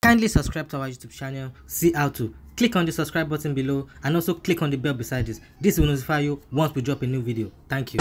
Kindly subscribe to our YouTube channel, see how to. Click on the subscribe button below and also click on the bell beside this. This will notify you once we drop a new video. Thank you.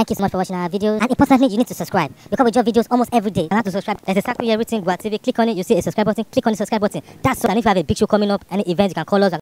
Thank you so much for watching our videos, and importantly, you need to subscribe because we drop videos almost every day. And how to subscribe? There's a circle here written Gua TV. Click on it, you see a subscribe button. Click on the subscribe button. That's all. And if you have a big show coming up, any event, you can call us.